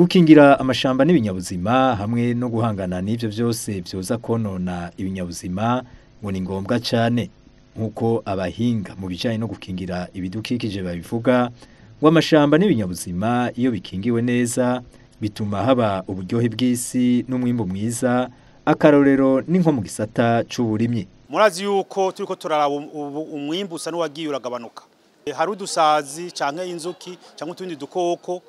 Gukingira amashamba n'ibinyabuzima hamwe no guhangana n'ivyo vyose vyoza konona ibinyabuzima ngo ni ngombwa cane, nk'uko abahinga mu bijanye no gukingira ibidukikije babivuga, ngo amashamba n'ibinyabuzima iyo bikingiwe neza bituma haba uburyohe bw'isi n'umwimbu mwiza. Akarorero ni nko mu gisata c'uburimyi. Murazi yuko turiko turaraba umwimbu usa n'uwagiye uragabanuka. Hari udusazi canke inzuki canke utundi dukoko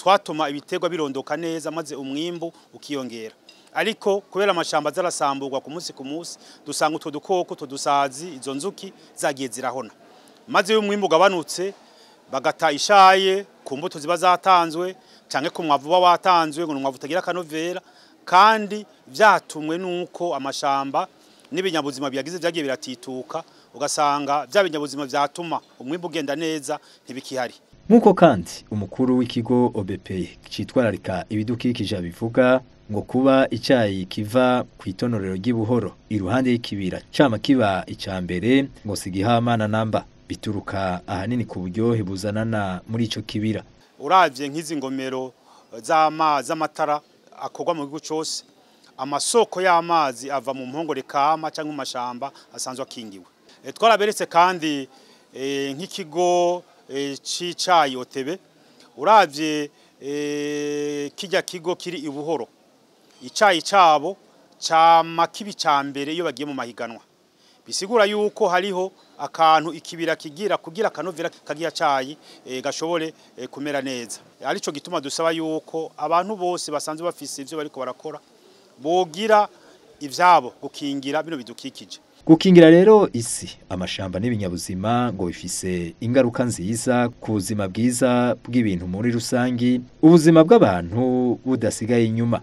twatuma ibiterwa birondoka neza maze umwimbu ukiyongera. Ariko kubera amashamba zarasamburwa ku munsi ku munsi, dusanga utwo dukoko, utwo dusazi, izo nzuki zagiye zirahona. Maze iyo umwimbu ugabanutse, bagata ishaye ku mbuto ziba zatanzwe canke ku mwavu uba watanzwe, ngo umwavu utagira akanovera, kandi vyatumwe nuko amashamba n'ibinyabuzima byagize vyagiye biratituka, ugasanga vya binyabuzima vyatuma umwimbu ugenda neza ntibikihari. Nk'uko kandi umukuru w'ikigo OBP citwararika ibidukikije abivuga, ngo kuba icayi kiva ku itonorero ry'ibuhoro iruhande y'ikibira cama kiba ica mbere ngo sigihamana namba, bituruka ahanini ku buryohe buzanana muri ico kibira. Uravye nk'izi ngomero z'amazi z'amatara akorwa mu gihugu cose, amasoko y'amazi ava mu mpongore kama canke mu mashamba asanzwe akingiwe. Twaraberetse kandi nk'ikigo c'icayi OTB, uravye kirya kigo kiri ibuhoro, icayi cabo cama kiba ica mbere iyo bagiye mu mahiganwa. Bisigura yuko hariho akantu ikibira kigira kugira akanovera kagiya cayi gashobore kumera neza. Arico gituma dusaba yuko abantu bose basanzwe bafise ivyo bariko barakora bogira ivyabo gukingira bino bidukikije. Gukingira rero isi, amashamba n'ibinyabuzima ngo bifise ingaruka nziza ku buzima bwiza bw'ibintu muri rusangi, ubuzima bw'abantu budasigaye inyuma.